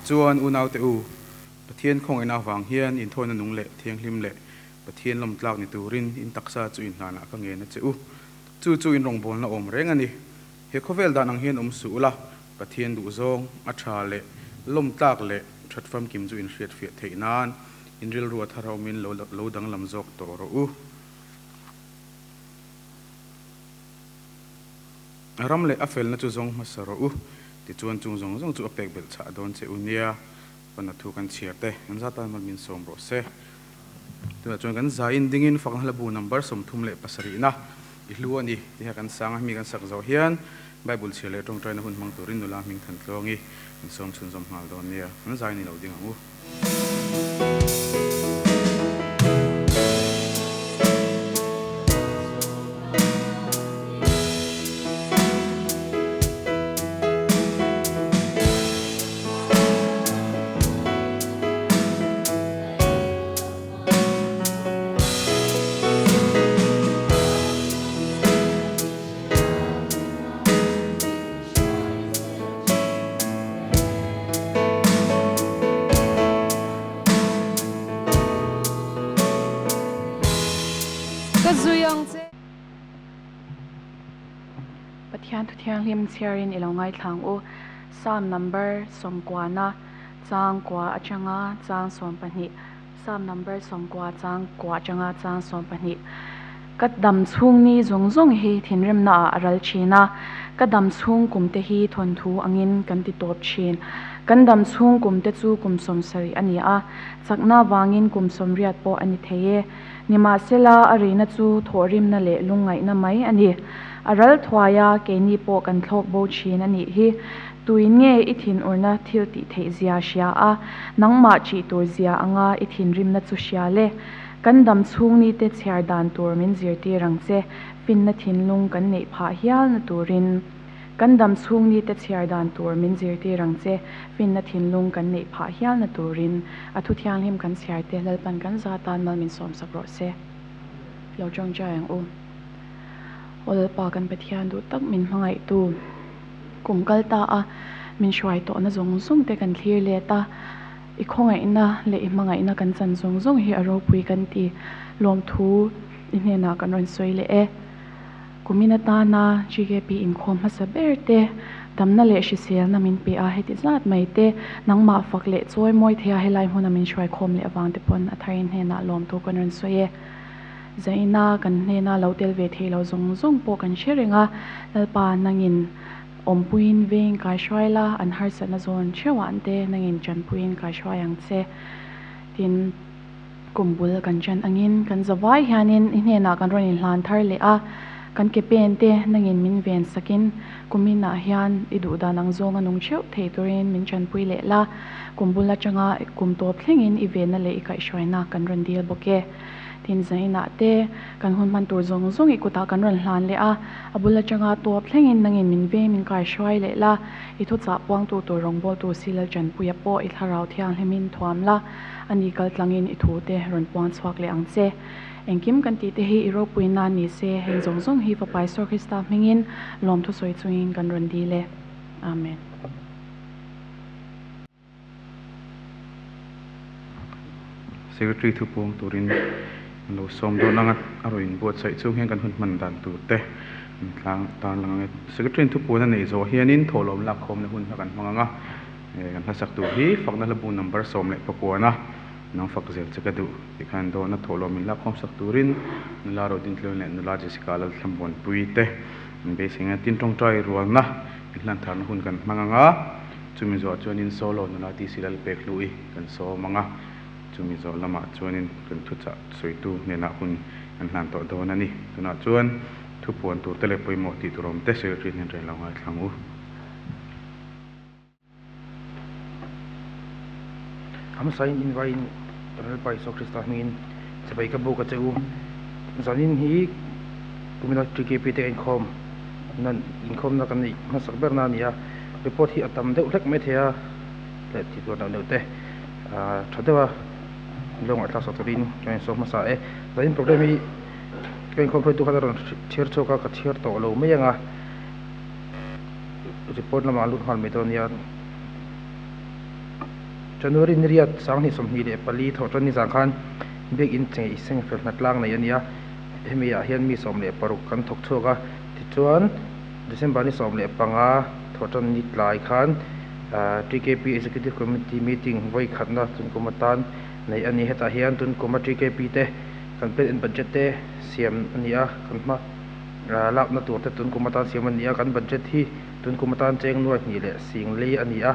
Tichuan, unaute u, Pathian khawngaihna avang hian inthawina nung leh thianghlim leh Pathian lawmtlak ni turin in taksa chu inhlanah ka ngen a che u. Chu chu in rawngbawlna awm reng a ni. He khawvel dan ang hian awm suh ula, Pathian duhzawng, a tha leh lawmtlak leh that famkim chu in hriatfiah theih nan in rilru a thar a awmin lo lo danglam zawk tawh rawh u. A ram leh a felna chu zawng hmasa rawh u, tichuan chung zawng zawng chu a pek belh chhah dawn che u nia. Pana thu kan chhiar te, kan za tan mal min sawm rawh se. Tunah chuan kan zaiin dingin fakna hlabu number 37na i hlu a ni tiha kan sang a, hemi kan sak zawh hian Bible chhiar leh tawngtaina hun hmang turin nula hming than tluangi kan sawm chhunzawm nghal dawn nia, kan zai ni lo ding ang u. Ka zui ang che. Pathian Thuthianghlim chhiarin i lo ngaithla ang u. Psalm number sawmkuana chang kua atanga chang 12 Psalm number 90 chang kua atanga chang 12 Ka dam chhung ni zawng zawng hi thinrimna ah a ral thin a, ka dam chhung kum te hi thawnthu angin kan ti tawp thin. Kan dam chhung kum te chu kum 70 a ni a, chakna vangin kum 80 pawh a ni thei e. Nimahsela a rihna chu thawhrimna leh lungngaihna mai a ni. A ral thuai a, keini pawh kan thlawk bo thin a nih hi. Tuin nge i thinurna thil tih theih zia hria a, nangmah ṭih tur zia anga i thinrimna chu hria le. Kan dam chhung ni te chhiar dan tur min zirtir ang che, finna thinlung kan neih phah hialna turin. Kan dam chhung ni te chhiar dan tur min zirtir ang che, finna thinlung kan neih phah hialna turin. A thu thianghlim kan chhiar te Lalpan kan za tan mal min sawmsak rawh se. Lo tawngtai ang u. Aw Lalpa kan Pathian duh tak min hmangaihtu. Kum kal ta a, min hruai tawhna zawng zawng te kan thlir let a, i khawngaihna leh i hmangaihna kan chan zawng zawng hi a ropui kan ti. Lawmthu i hnenah kan rawn sawi leh e. Kumin atana GKP inkhawm hmasa ber te, damna leh hriselna min pe a, heti zat mai te, nangmah fak leh chawi mawi thei a helai hmuna min hruai khawm leh avang te pawn a tharin hnenah lawmthu kan rawn sawi e. Zaina kan hnena lo tel ve thei lo zawng zawng pawh kan hre reng a, Lalpa nangin awmpuiin veng kai hruai la, an harsatna zawn theuh ah te nangin tanpuiin kai hruai ang che. Tin, kum bul kan ṭan angin kan zavai hianin i hnenah kan rawn inhlan thar leh a, kan ke pen te nangin min ven sakin kumin ah hian i duhdan ang zawnga nung theuh thei turin min tanpui leh la, kum bul atanga kum tawp thlengin i venna leh i kaihhruaina kan rawn dil bawk e. Tin, zainah te kan hun hman tur zawng zawng i kutah kan rawn hlan leh a, a bul atanga tawp thlengin nangin min veng min kai hruai leh la, i thuchah puangtu tur rawngbawltu Silal Chanpuia pawh i thlarau thianghlimin thuam la, a ni kal tlangin i thu te rawn puang chhuak leh ang che. Engkim kan tih te hi i ropui nan ni se, heng zawng zawng hi Fapa Isua Krista hmingin lawmthu sawi chungin kan rawn dil e. Amen. Secretary thu puang turin an lo sawm dawn ang a, a rawn inbuatsaih chung hian kan hun hman dan tur te an tlang tan lang ang e. Secretary in thupuan a neih zawh hianin thawhlawm lak khawmna hun kha kan hmang ang a, kan hlasak tur hi fakna hlabu number 19 a nang fak zel che ka duh tih khan dawn a, thawhlawm in lak khawm sak turin nula Rodintlun leh nula Jessica Lalthlamuanpui te an beisei ang e. Tin, tawngtai rualna inhlantharna hun kan hmang ang a. Chumi zawh chuanin solo nula TC Lalpek Hlui kan sawm ang a, chumi zawh lamah chuanin kan thuchah sawitu hnenah hun kan hlan tawh dawn a ni. Tunah chuan thupuan tur te leh pawimawh tih tur awm te Secretary hnen reng lo ngaithla ang u. Hmasain invaiin Lalpa Isua Krista hmingin chibai ka buk a che u. Zanin hi kumina TKP te inkhawm nan inkhawmna kan neih hmasak berna a ni a. Report hi a tam deuh hlek mai thei a, leh tih tur deuh deuh te tha deuh a lawngah thlak sak turin ka insawi hmasa e. Zanin program hi ka inkhawm hruaitu khan a rawn chhiar chhuak a, ka chhiar tawh lo mai ang a, report lamah a lut nghal mai dawn nia. January ni riat 2024 thawh ni zan khan biak in chei seng fel hna tlang nei ania hemi ah hian mi 16 kan thawk chhuak a tichuan December ni 15 thawh ni tlai khan TKP Executive Committee meeting voi khatna tun kum atan nei ani hetah hian tun kuma TKP te kan plan and budget te siam ani a kan hma lakna tur te tun kum atan siam ani a kan budget hi tun kum atan cheng nuai hnih leh sing li ani a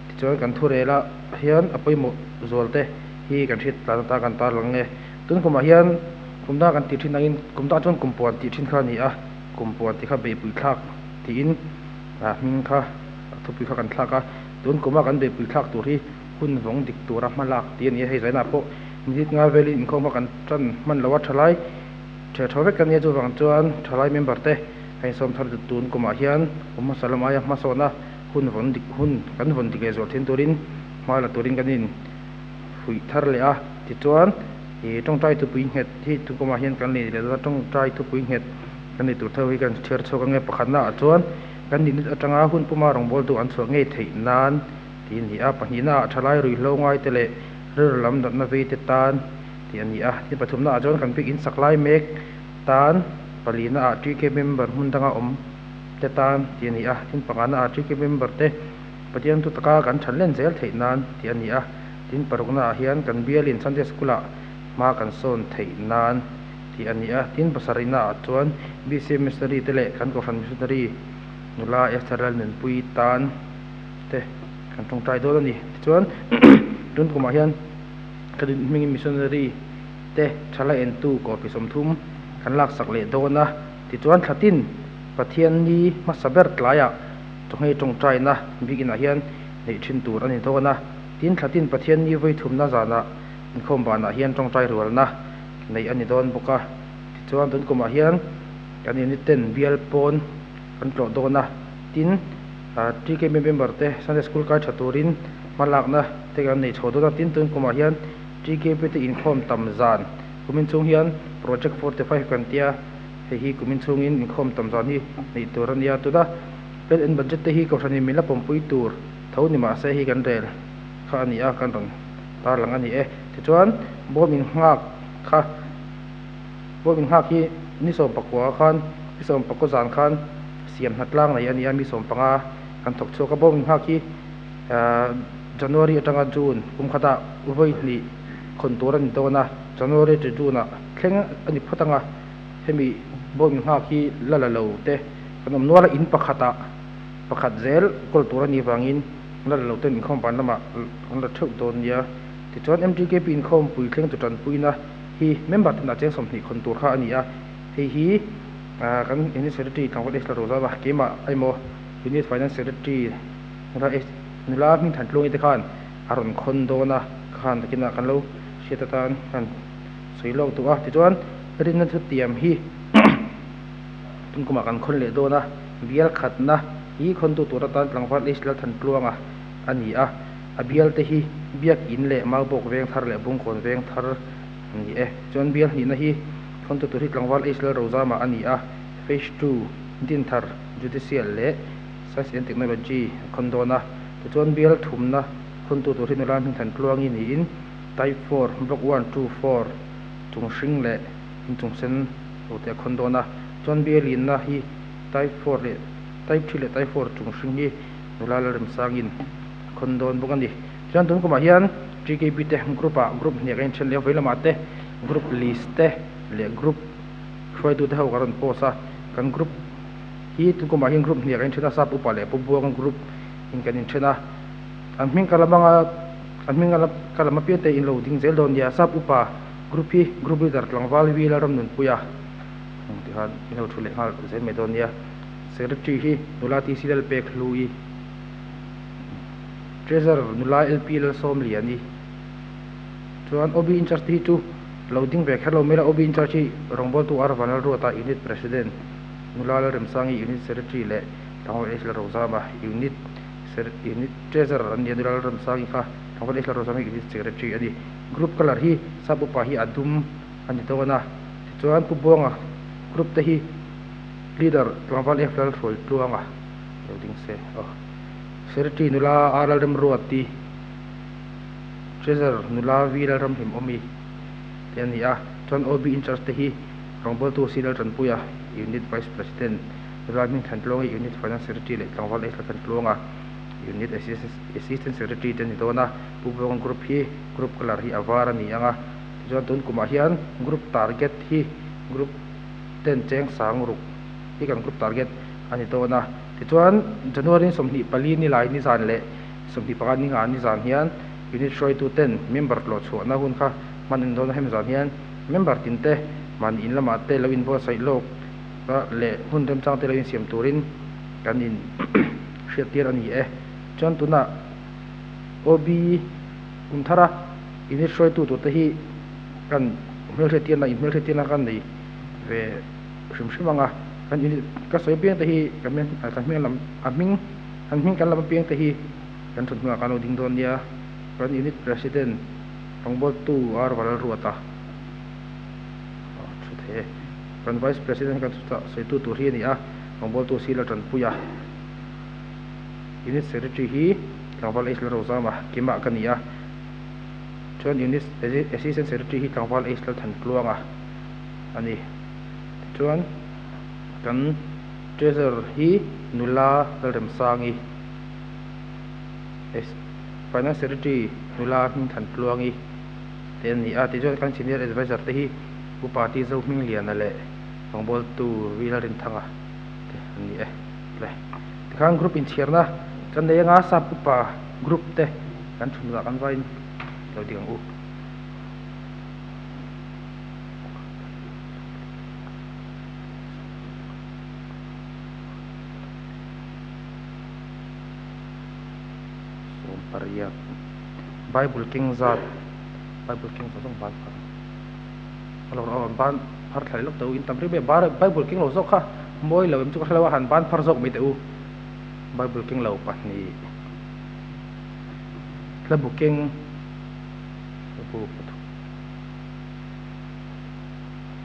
tichuan kan thu rela hian a pawimawh zual te hi kan hriat tlan ata kan tarlang nge tun kumah hian kum da kan ti thin angin kum da chuan kum puan tih thin kha ani a kum puan ti kha beihpui thlak tiin a hming kha thupui kha kan thlak a tun kuma kan beihpui thlak tur hi hun vawng dik tura hma lak tih ani a hei zainah pawh minute nga velin inkhawm kha kan tan hman lo a thalai the tho vek kan nia chuvang chuan thalai member te a insawm thar tun kumah hian kum hmasa lam aia hmasawna hun vawn dik hun kan vawn dik leh zual then turin hma la turin kan in fuih thar leh a tichuan ih tawngtai thupui nghet hi tun kumah hian kan nei leh dawn a tawngtai thupui nghet kan nei tur theuh hi kan chhiar chhuak ange pakhatna ah chuan kan unit atanga hun puma rawngbawl tu an chhuah ngei theih nan tih ani a pahnihna ah thalai ruihhlo ngai te leh rilru lam natna vei te tan tih ani a tin pathumna ah chuan kan bik in sak lai mek tan palina ah TK member hmun danga awm te tan tih ani a tin pangana ah TK member te Pathian thu taka kan than len zel theih nan tih ani a tin parukna ah hian kan bialin Sunday school ah hma kan sawn theih nan tih ani a tin pasarihna ah chuan BCM missionary te leh kan kohhran missionary nula Esther Lalnunpui tan te kan tawngtai dawn ani tichuan tun kumah hian kan hmingin missionary te thalai entu kawpi 30 kan laksak leh dawn a tichuan thlatin Pathian ni hmasa ber tlaiah chawhmeh tawngtaina bik inah hian neih thin tur ani dawn a tin thlatin Pathian ni vawi thumna zanah inkhawm banah hian tawngtai rualna neih ani dawn bawk a tichuan tun kumah hian kan unit ten bial pawn kan tlawh dawn a tin TKM member te Sunday school kai tha turin hma lakna te kan nei chho dawn a tin tun kumah hian TKP te inkhawm tam zan kumin chhung hian project 45 kan tia hei hi kumin chhungin inkhawm tam zan hi neih tur ania tuna plan and budget te hi kohhranin min la pawmpui tur tho ni mahse hi kan rel kha ani a kan rawn tarlang ani e tichuan bawm in nghak kha bawm in nghak hi ni 19 khan ni 19 zan khan siam hna tlang nei ani a mi 15 kan thawk chhuak a bawm in nghak hi January atanga June kum khatah vawi hnih khawn tur ani dawn a January to June ah thleng ani phawt anga hemi bawm in nghak hi la la lo te kan awm nual a in pakhatah pakhat zel kawl tur ani vangin la la lo ten inkhawm ban lamah an la theuh dawn nia tichuan MTKP inkhawm pui thleng tu tanpuina hi member ten ah cheng 20 khawn tur kha ani a hei hi kan unit secretary tlangval H la Rozama keimah emaw unit finance secretary nula H nula hming than tluangi te khan a rawn khawn dawn a khan takinah kan lo hriat atan kan sawi lawk duh a tichuan rinna thu tiam hi tun kumah kan khawn leh dawn a bial khatna hi khawntu tur atan tlangval H la than tluanga ani a a bial te hi biak in leh maubawk veng thar leh bungkawn veng thar ani e chuan bial hnihna hi khawntu tur hi tlangval H la Rozama ani a phase 2 din thar judicial leh science and technology khawn dawn a tichuan bial thumna khawntu tur hi nula hming than tluangi niin type 4 block 1 2 4 chung hring leh inchung sen lo te a khawn dawn a chuan bial inna hi type 4 leh type 3 leh type 4 chung hring hi nula Lalremsangin a khawn dawn bawk ani chuan tun kumah hian TKP te group ah group hniak a inthen leh veilamah te group list te leh group hruaitu te ho kan rawn post a kan group hi tun kumah hian group hniak a inthen a sap upa leh pu buanga group in kan inthen a an hming ka lamanga an hming ka lam apiang te in lo ding zel dawn nia sap upa group hi group leader tlangval wi Lalramnunpuia tikhan in lo thu leh nghal zel mai dawn nia secretary hi nula TC Lalpek Hlui treasurer nula LP Lalsawm Liani chuan OB in charge te hi chu lo ding ve kher lo mai la OB in charge hi rawngbawltu R Vanlalruata unit president nula Lalremsangi unit secretary leh tlangval H Lalrozama unit unit treasurer an nia nula Lalremsangi kha tlangval H Lalrozama unit secretary ani group colour hi sap upa hi a dum ani dawn a tichuan pu buanga group te hi leader tlangval F Lalhruai tluanga lo ding se aw secretary nula R Lalremruati. Treasurer nula V Lalramhlimawmi te a ni a, chuan OB in-charge te hi rawngbawltu C Laltanpuia, Unit Vice President, nula hming Thantluangi, Unit Finance Secretary leh tlangval H Lalthantluanga, Unit Assistant Secretary te a ni dawn a. Pu Buanga Group hi Group colour hi a var a ni ang a, tichuan tun kumah hian Group target hi Group ten cheng sang ruk hi kan Group target a ni dawn a. Tichuan January 24 ni lai nizan leh 25 ni nga nizan hian Unit hruaitu ten member tlawh chhuahna hun kha hman an dawn a, hemi zan hian member tin te mahni in lamah te lo inbuatsaih lawk leh hun remchang te lo insiam turin kan in hriattir a ni e. Chuan tunah OB kum thara unit hruaitu tur te hi kan hmelhriattirna inhmelhriattirna kan nei ve hrim hrim ang a, kan unit ka sawi apiang te hi kan hming lam a hming an hming kan lam apiang te hi Kan thut hnuah kan lo ding dawn nia, kan unit president rawngbawltu R Valalruata a thu thei e. Kan vice president kan chutah sawitu tur hi a ni a, rawngbawltu Sila Tanpuia. Unit secretary hi tlangval H Lalrozama Kimah ka ni a, chuan unit assistant secretary hi tlangval H Lalthantluanga a ni. Tichuan kan treasurer hi nula Lalremsangi. Finance Secretary nula Hmingthantluangi te an ni a, tichuan kan Senior Advisor te hi Pu Party Zohmingliana leh rawngbawltu V Lalrinthanga te an ni e. Le tikhan group inchhiarna kan nei anga sap upa group te kan thunah kan vain lo dik ang u. Sawmpariat Bible keng zat Bible keng zawng zawng ban phar a lo aw ban phar thla leh lawk teh u in tam riau mai a Bible keng lo zawk kha mawi lo em chu ka hre lo a han ban phar zawk mai teh u Bible keng lo pahnih hlabu keng hlabu pathum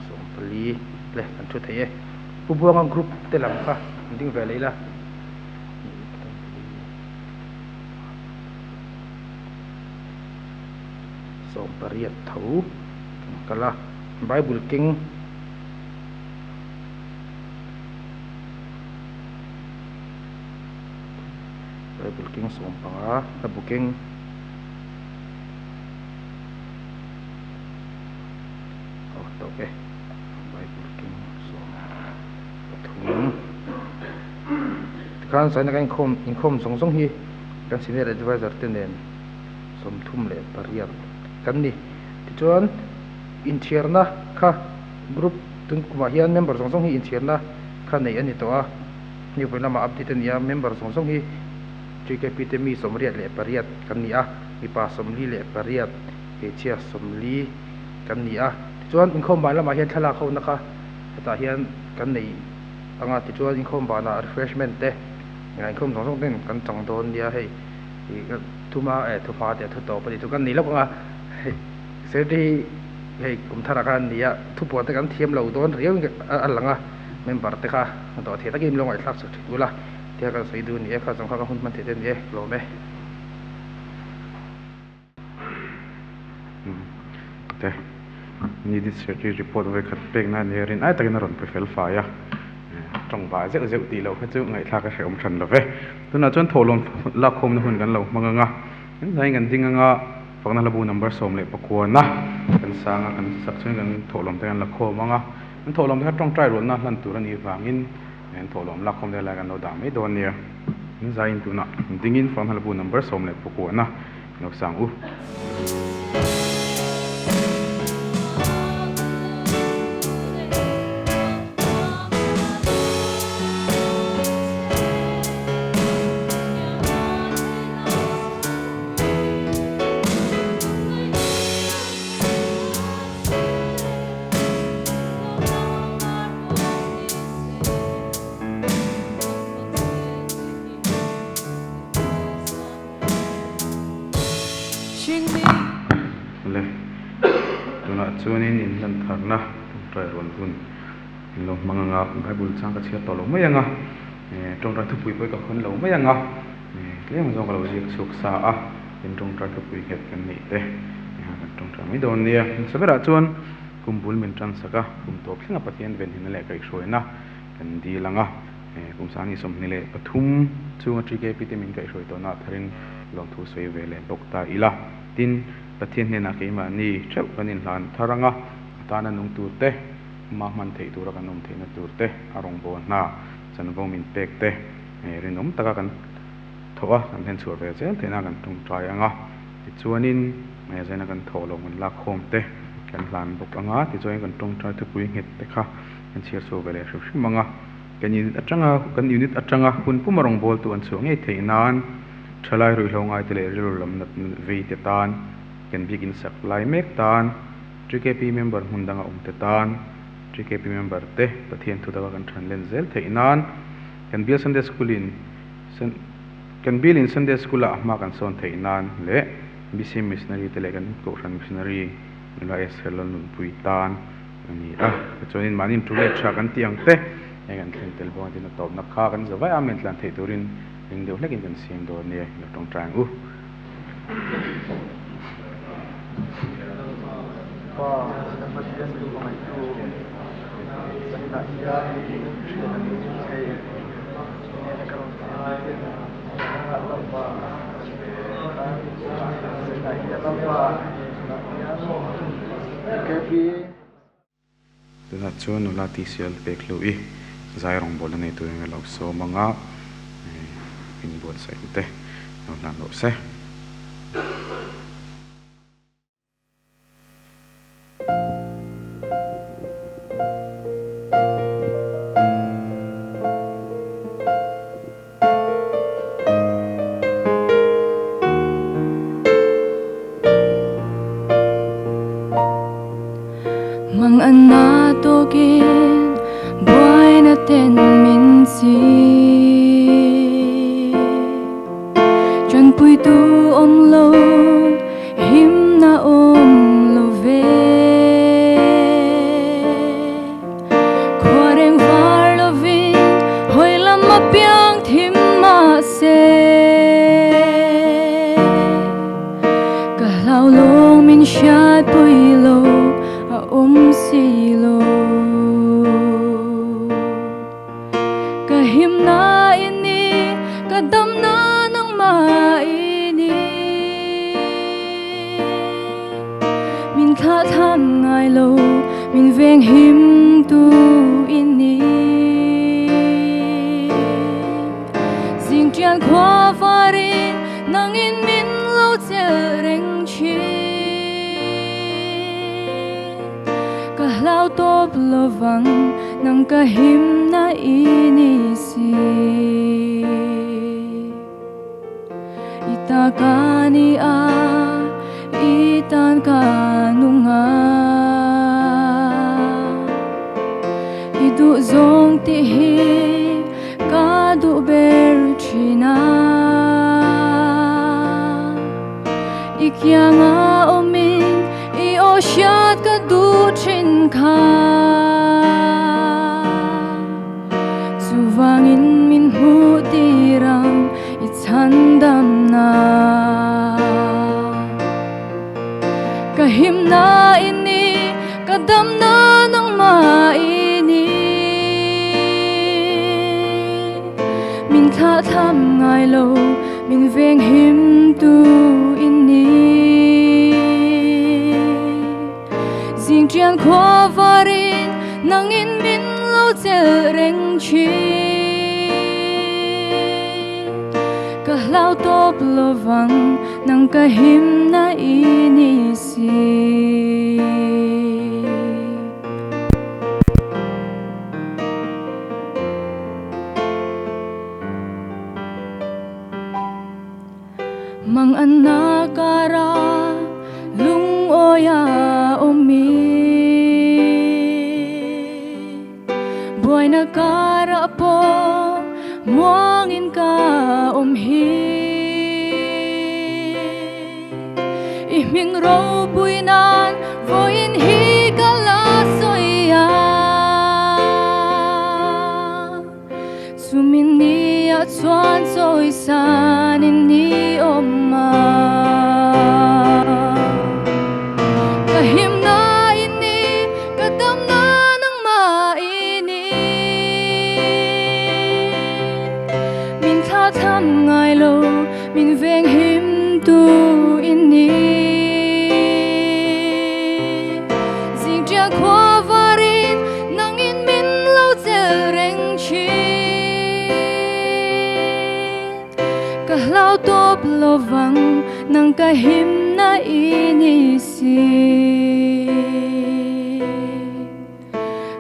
sawmpali le kan thu thei e Pu Buanga group te lam kha an ding ve leh ila. Sawmpariat tho kan kal a Bible keng Bible keng sawmpanga hla bu keng aw tawk e Bible keng sawmpathum. Tikhan saina kan inkhawm inkhawm zawng zawng hi kan senior advisor te nen 38 kan ni. Tichuan inthiarna kha group tun kumah hian member zawng zawng hi inthiarna kha neih a ni tawh a, hni vawi lamah update a ni a, member zawng zawng hi TKP te mi 98 kan ni a, mipa 48, hmeichhia 40 kan ni a. Tichuan inkhawm ban lamah hian thlalak ho na kha hetah hian kan nei. Anga tichuan inkhawm banah refreshment te inkhawm zawng zawng ten kan chang dawn nia hei ih thuma eh thuhma te thu tawp a ni chu kan nei lawk anga hei secretary hi hei kum tharah khan nia thupuan te kan thiam lo dawn riau in a lang a member te kha dawh thei takin min lo ngaihthlak chak thin ula tia kan sawi duh a ni e kha zawng kha ka hun hman theih te a ni e lawm e. Te Needed Secretary report vawi khat pekna a nia rin ai takin a rawn pe fel fai a, tawng vah zeuh zeuh tih loh kha chu ngaihthlak a hrehawm than lo ve. Tunah chuan thawhlawm lakkhawmna hun kan lo hmang ang a, kan zaiin kan ding ang a, fakna hlabu number 19 a kan sang a, kan sak chuan kan thawhlawm te kan la khawm ang a, kan thawhlawm te kha tawngtai rualna hlan tur a nih vangin An thawhlawm lakkhawm vel lai kan lo dah mai dawn nia. An zaiin tunah dingin Farm Hlabu number 19 na lo sang u. Le, tunah chuanin inhlan tharna tawngtai rawn hun in lo hmang ang a, Bible chang ka chhiar tawh lo mai ang a, tawngtai thupui pawh i ka hawn lo mai ang a, tlem zawng ka lo ziak chhuak sa a. Tin tawngtai thupui nghet kan neih te kan tawngtai mai dawn nia. Hmasa berah chuan kum bul min tan sak a, kum tawp thlenga Pathian venhimna leh kaihhruaina kan dil ang a. Kum sangni 23 chhunga TKP te min kaihhruai tawhna ah tharin lawmthu sawi ve leh bawk ta ila. Tin, Pathian hnenah keimahni theuh kan inhlan thar ang a, a tana nung tur te, hma hman theih tura kan awm theihna tur te, a rawngbâwl hna chanvo min pek te rinawm taka kan thawh a, kan hlen chhuah ve zel theihna kan tawngtai ang a. Tichuanin, zaina kan thawh loh kan lakkhawm te kan hlan bawk ang a, tichuanin kan tawngtai thupui nghet te kha kan chhiar chhuah ve leh hrim hrim ang a. Kan unit atanga kan unit atanga hun puma rawngbawltu an chhuah ngei theih nan thalai ruihhlo ngaite leh rilru lam nat vei te tan, kan biak in sak lai mek tan, TKP member hmun danga awm te tan, TKP member te Pathian thu taka kan than len zel theih nan, kan bial Sunday School in kan bial in Sunday School ah hma kan sawn theih nan leh BCM Missionary te leh kan Kohhran Missionary nula Esther Lalnunpui tan a ni a. Tichuanin mahni in tul leh tha kan tih ang te heng an thlen tel bawk a tin a tawpna kha kan za vaih a men tlan theih turin ring deuh hlekin kan siam dawn nia i lo tawngtai ang u. Pa, kan Pathian duh hmangaihtu zaninah hian hriat a nih chu che nena ka rawn thlen a Lalpa zaninah hian Lalpa tunah hian KP. Tunah chuan nula tisial pek hlu i zai rawngbawlna nei turin ka lo sawm ang a, inbuatsaih te lo hlan rawh se. Mang an na tawkin buaina ten min si Tanpuitu awm lo himna awm lo ve Khua reng var lovin hawi lam apiang thim mahse Ka hlau lawng min hriat pui lo a awm si lo Ka himna i ni ka damna nangmah i ni Min thlah thlam ngai lo min veng him tu i ni Zing tian khua varin nangin min lo chelh reng thin Ka hlau tawp lovang nang ka himna i ni si I ta ka ni a i tan ka nung a I duh zawng tih hi ka duh ber thin a I kianga awmin i aw hriat ka duh thin kha Chuvangin min hmuh tir ang i chhandamna Ka himna i ni ka damna nangmah i ni Min thlah tham ngai lo min veng him tu i ni Zing tian khua varin nangin min lo chelh reng thin Ka hlau tawp lovang nang ka himna i ni si. Mang an na kara lungawi a awmi Buaina kara pawh muangin ka awm hi I hming ropui nan vawiin hi ka la sawi a Chumi ni ah chuan chawi sanin ni awm a. lovang nang ka him na ini si.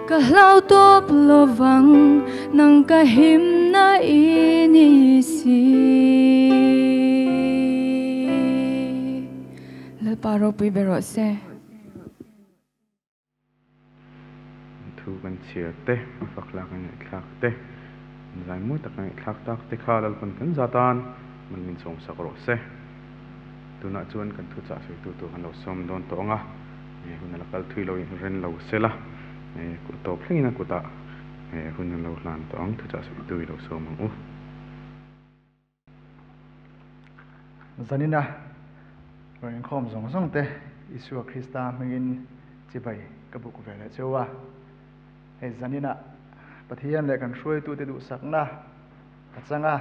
Ka hlau top lovang nang ka him na ini si. Lalpa ropui ber rawh se. Thu kan chhiar te, a fak lak a ngaihthlak te, an zai mawi tak a ngaihthlak tak te kha Lalpan kan za tan man min sawm sak rawh se. Tunah chuan kan thuchah sawitu tur kan lo sawm dawn tawh ang a, hun a la kal thui lo in ren lo sela, kut tawp thlengin a kutah hun a lo hlan tawh ang, thuchah sawitu i lo sawm ang u. Zanina rawn inkhawm zawng zawng te Isua Krista hmingin chibai ka buk ve leh cheu a. Hei zanina Pathian leh kan hruaitute duhsakna ka chang a.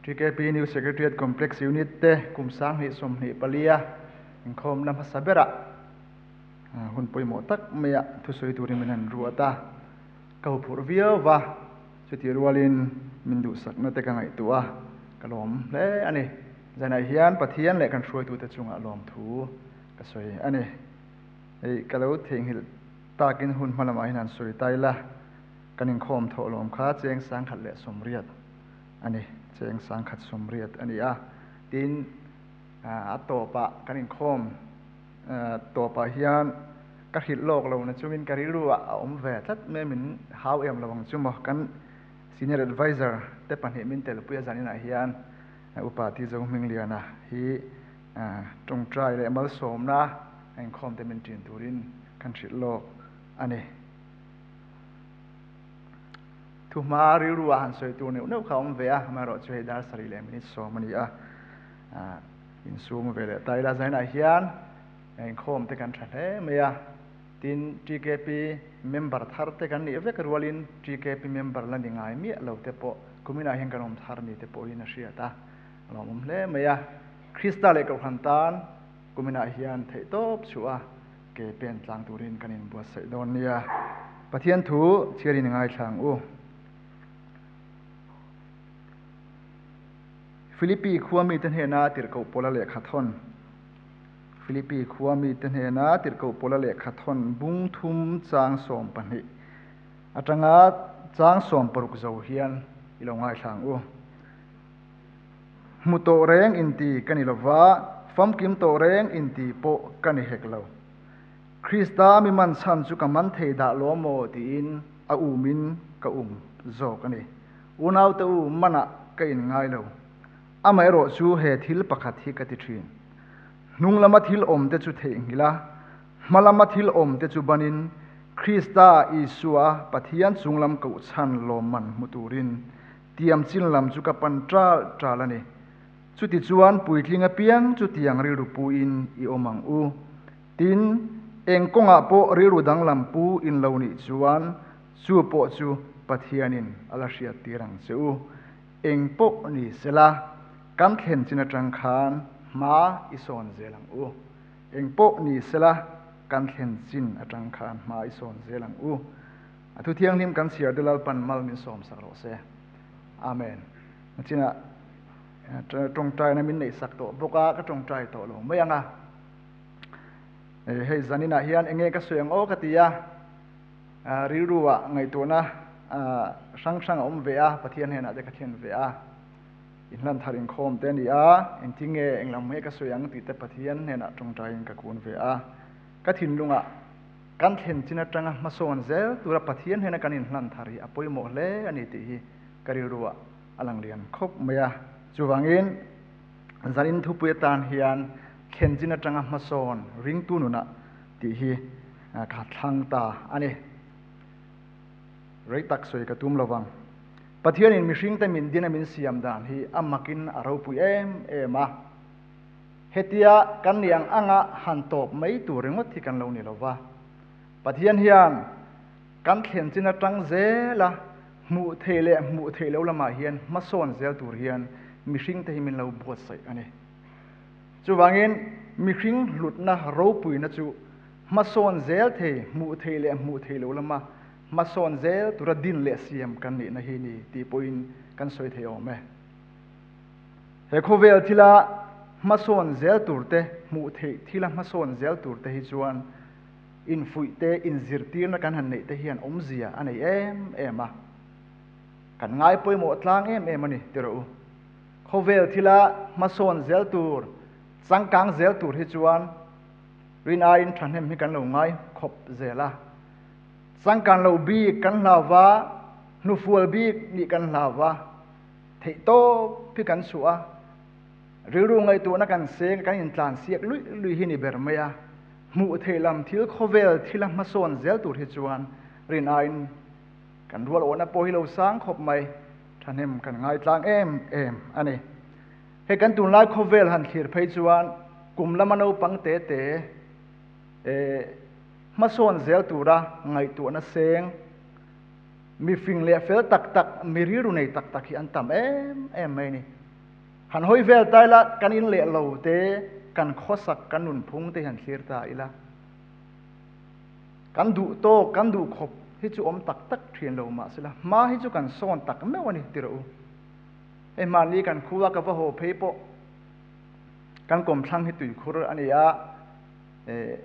TKP New Secretariat Complex Unit te kum 2024 a inkhawmna hmasa berah hun pawimawh tak maia thusawi turin min han ruat a. Ka huphurh viau va, chutih rualin min duhsakna te ka ngaihtuah a, ka lawm hle a ni. Zanah hian Pathian leh kan hruaitute chungah lawmthu ka sawi a ni. Hei ka lo theihnghilh takin hun hma lamah hian han sawi ta ila, kan inkhawm thawh lawm kha cheng 1080 a ni, cheng 1080 a ni a. Tin, a tawpah kan inkhawm tawpah hian ka hrilh lawk lo na chungin ka rilru ah a awm ve tlat mai min hau em lo ang chu maw. Kan senior advisor te pahnih min telpui a zaninah hian Upa Tizo Hmingliana hi tawngtai leh malsawmna a inkhawm te min ṭin turin kan hrilh lawk a ni. Thuhma rilru ah han sawi tur neuh neuh kha a awm ve a, amaherawhchu hei dar sarih leh minute sawm a ni a. Insum ve leh ta ila zainah hian inkhawm te kan tha hle mai a, tin TKP member thar te kan nih vek rualin TKP member la ni ngai miah lo te pawh kuminah hian kan awm thar ni te pawhin a hriat a, a lawmawm hle mai a. Krista leh Kohhran tan kuminah hian theihtawp chhuah a ke pen tlang turin kan inbuatsaih dawn nia. Pathian thu chhiarin i ngaithla ang u. Philippi khua mite hnena tirhkoh Paula lehkha thawn Philippi khua mite hnena tirhkoh Paula lehkha thawn bung thum chang 12 atanga chang 16 zo hian i lo ngaithla ang u. Hmu tawh reng inti ka ni lova, famkim tawh reng inti pawh ka ni hek lo. Krista mi man chhan chu ka man thei dah lo maw tiin a umin ka um zawk a ni. Unaute u, manah ka in ngai lo. Amaherawh chu he thil pakhat hi ka ti thin. Hnung lama thil awm te chu theihnghilh a, hma lama thil awm te chu banin Krista Isua Pathian chunglam kohchhan lawmman hmu turin tiam chin lam chu ka pan ṭal ṭal a ni. Chutichuan puitling apiang chu tiang rilru puin i awm ang u. Tin, eng kawngah pawh rilru danglam pu in lo nih chuan Chu pawh chu Pathianin a la hriat tir ang che u. Eng pawh ni sela, kan thlen chin atang khan hma i sawn zel ang u. Eng pawh ni sela, kan thlen chin atang khan hma i sawn zel ang u. A thu thianghlim kan chhiar te Lalpan mal min sawm sak rawh se. Amen. Nachinah tawngtaina min neih sak tawh bawk a, ka tawngtai tawh lo mai ang a. Hei zaninah hian enge ka sawi ang aw ka ti a. Rilru ah ngaihtuahna hrang hrang a awm ve a, Pathian hnenah te ka thlen ve a, inhlan thar inkhawm te a ni a, engtin nge englam nge ka sawi ang tih te Pathian hnenah tawngtaiin ka kun ve a. Ka thinlungah kan thlen chin atanga hmasawn zel tura Pathian hnena kan inhlan thar hi a pawimawh hle a ni tih hi ka rilru ah a lang lian khawp mai a. Chuvangin zanin thupui atan hian thlen chin atanga hmasawn ringtu nunah tih hi ka thlang ta a ni. Rei tak sawi ka tum lovang. Pathianin mihringte min dina min siam dan hi a makin a ropui em em a. Hetia kan ni ang anga han tawp mai tur ringawt hi kan lo ni lova. Pathian hian kan thlen chin atang zela hmuh theih leh hmuh theih lo lamah hian hmasawn zel tur hian mihringte hi min lo buatsaih a ni. Chuvangin mihring hlutna ropuina chu hmasawn zel thei, hmuh theih leh hmuh theih loh lama hmasawn zel tura din leh siam kan nihna hi ni tih pawhin kan sawi thei awm e. He khawvel thila hmasawn zel tur te, hmuh theih thila hmasawn zel tur te hi chuan infuih te, inzirtirna kan han neih te hian awmzia a nei em em a. Kan ngai pawimawh tlang em em a ni ti rawh u. Khawvel thila hmasawn zel tur, changkang zel tur hi chuan rin aiin thahnem hi kan lo ngai khawp zel a. Changkan lo bik kan hlau va, hnufual bik nih kan hlau va, theihtawp hi kan chhuah a, rilru ngaihtuahna kan seng kan intlan siak luih luih hi ni ber mai a. Hmuh theih lam thil khawvel thila hmasawn zel tur hi chuan rin aiin kan rual awhna pawh hi lo sang khawp mai, thahnem kan ngaitlang em em a ni. Hei kan tunlai khawvel han thlir phei chuan kum lama naupang te te hmasawn zel tura ngaihtuahna seng, Mi fing leh fel tak tak, mi rilru nei tak tak hi an tam em em mai a ni. Han hawi vel ta ila, kan in leh lo te, kan khawsak, kan nunphung te hi han thlir ta ila. Kan duh tawk, kan duh khawp hi chu awm tak tak thin lo mah sela, hma hi chu kan sawn tak meuh a ni ti rawh u. Hei hmanni kan khua ka va haw phei pawh kan kawmthlang hi tuikhur a ni a, eh,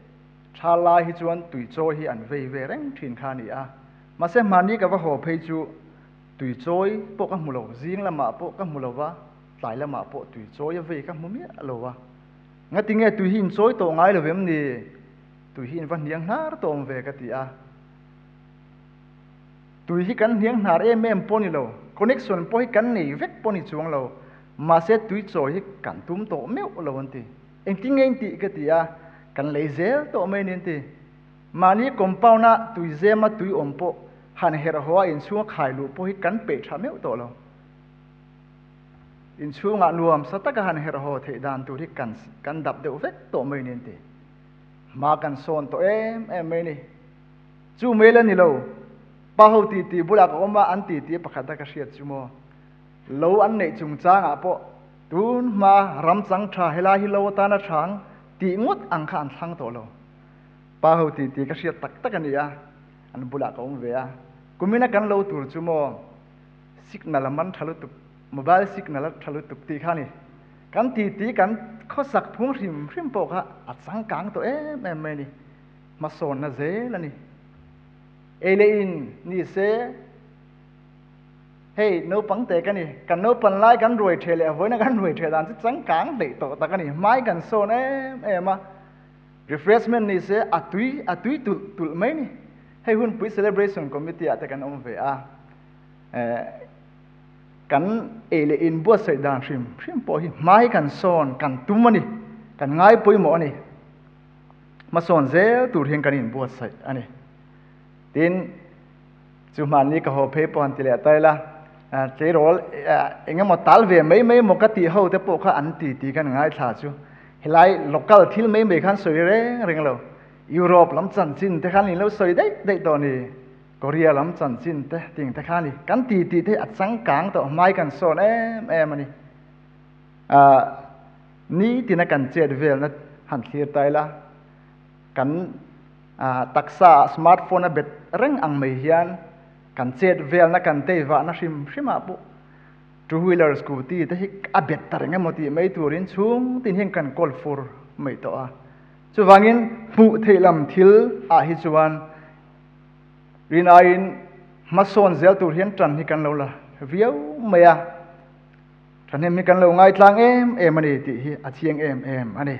Tha lai hi chuan tuichawi hi an vei ve reng thin kha a ni a, mahse hmanni ka va haw phei chu tuichawi pawh ka hmu lo, zing lamah pawh ka hmu lo va, tlai lamah pawh tuichawi a vei ka hmu miah lo va. Ngati nge tui hi in chawi tawh ngai lo em ni? Tui hi in va hniang hnar tawh awm ve ka ti a. Tui hi kan hniang hnar em em pawh ni lo, connection pawh hi kan nei vek pawh ni chuang lo, mahse tuichawi hi kan tum tawh meuh lo an ti. Engtin nge in tih ka ti a, kan lei zel tawh mai ni an ti. Mahni compound a tui zema tui awm pawh han herh haw a inchhunga khai luh pawh hi kan peih tha meuh tawh lo. Inchhungah nuam sa taka han herh haw theih dan tur hi kan kan dap deuh vek tawh mai ni an ti. Hma kan sawn tawh em em mai ni. Chu mai la ni lo, pa ho titi bulah ka awm a an titi pakhat a ka hriat chu maw. Lo an neih chungchangah pawh tun hma ram chang tha helai hi lo atana thang tih ngawt ang kha an thlang tawh lo. Pa ho tih tih ka hriat tak tak a ni a, an bulah ka awm ve a. Kumina kan lo tur chu maw signal a man tha lutuk, mobile signal a tha lutuk tih kha a ni. Kan titi kan khawsak phung hrim hrim pawh kha a changkang tawh em em mai a ni. Hmasawnna zel a ni. Ei leh in ni se. Hei naupang te ka ni, kan naupan lai kan ruai ṭheh leh a vawiina kan ruai ṭheh dan chu changkang hleih tawh tak a ni, hmai kan sawn em em a, refreshment ni se a tui a tui tulh tulh mai ni. Hei hunpui celebration committee ah te kan awm ve a, eh kan ei leh in buatsaih dan hrim hrim pawh hi hmai kan sawn kan tum a ni, kan ngai pawimawh a ni, hmasawn zel tur hian kan inbuatsaih a ni. Tin, Chu hmanni ka haw phei pawh han ti leh ta ila, tleirawl eng emaw tal ve mai mai emaw ka tih ho te pawh kha an ti tih kan ngaithla chu helai local thil mai mai khan sawi reng reng lo. Europe lam chanchin te khan in lo sawi daih daih tawh ni, Korea lam chanchin te ting te kha ni. Kan ti tih te hi a changkang tawh hmai kan sawn em em a ni. Nitina kan chet velna han thlir ta ila, kan Taksa ah smartphone a bet reng ang mai hian kan chet velna kan tei vahna hrim hrim ah pawh two wheeler scooty te hi a bet ta reng emaw tih mai turin chhung tin hian kan kawl fur mai tawh a. Chuvangin hmuh theih lam thil ah hi chuan rin aiin hmasawn zel tur hian tan hi kan lo la viau mai a, thahnem hi kan lo ngaitlang em em a ni tih hi a chiang em em a ni.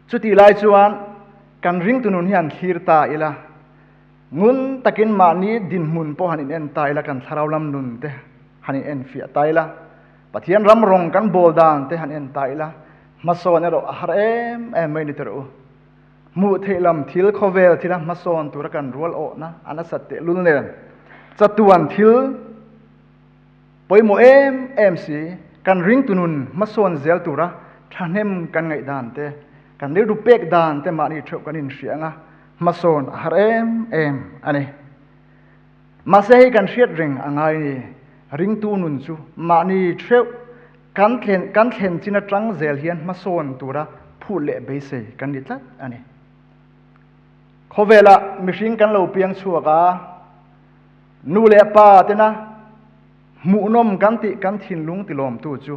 Chutih lai chuan kan ringtu nun hi han thlir ta ila, ngun takin mahni dinhmun pawh han inen ta ila, kan thlarau lam nun te han inen fiah ta ila, Pathian ram rawng kan bawl dan te han en ta ila, hmasawn erawh a har em em mai ni tawh rawh u. Hmuh theih lam thil khawvel thila hmasawn tura kan rual awhna a nasat tehlul nen, chatuan thil Pawimawh em em si, kan ringtu nun hmasawn zel tura thahnem kan ngaih dan te, kan rilru pek dan te mahni theuh kan inhria anga hmasawn a har em em a ni. Mahse hei kan hriat reng a ngai ni, ringtu nun chu mahni theuh kan thlen kan thlen chin atang zel hian hmasawn tura phut leh beisei kan ni tlat a ni. Khawvelah mihring kan lo piang chhuak a, Nu leh pa tena hmuhnawm kan tih kan thinlung tilawmtu chu